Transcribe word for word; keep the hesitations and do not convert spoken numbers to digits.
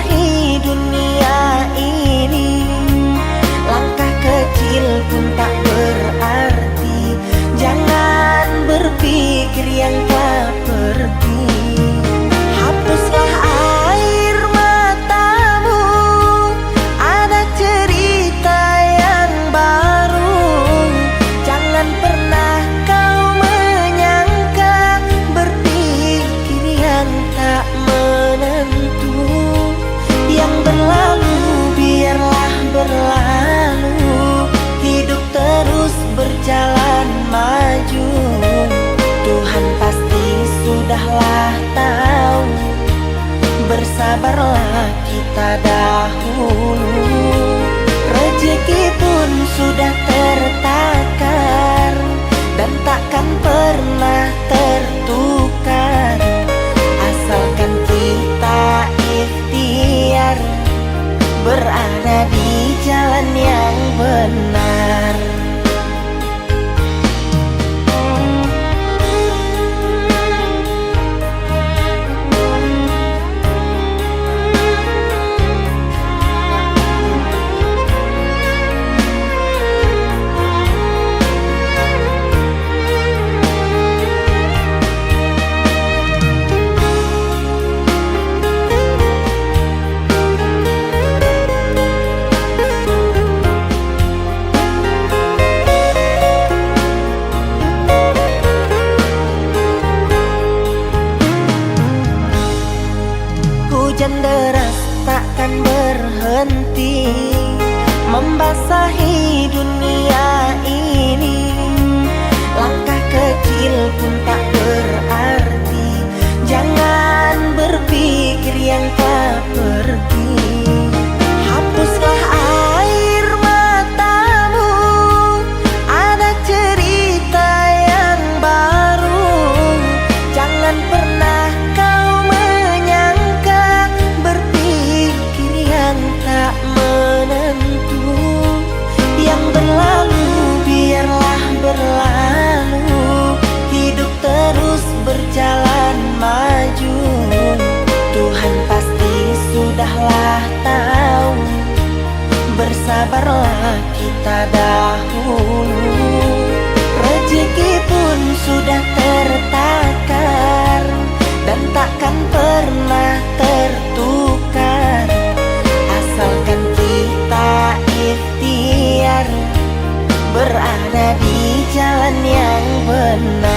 Di dunia ini, langkah kecil pun tak berarti. Jangan berpikir yang telah pergi. Hapuslah air matamu, ada cerita yang baru. Jangan pernah kau menyangka, berpikir yang tak menentu. Yang berlalu biarlah berlalu, hidup terus berjalan maju. Tuhan pasti sudahlah tahu, bersabarlah kita dahulu. Rezeki pun sudah tertakar dan takkan pernah tertukar, asalkan kita ikhtiar, berada di jalan yang benar. Hujan deras takkan berhenti membasahi dunia ini. Langkah kecil pun tak berarti. Jangan berpikir yang tak pergi. Hapuslah air matamu, ada cerita yang baru. Jangan pernah kau menyangka, berpikir yang tak menentu. Yang berlalu biarlah berlalu, hidup terus berjalan maju. Tuhan pasti sudahlah tahu, bersabarlah kita dahulu. Rezeki pun sudah tertakar dan takkan pernah tertukar, asalkan kita ikhtiar, berada di jalan yang benar.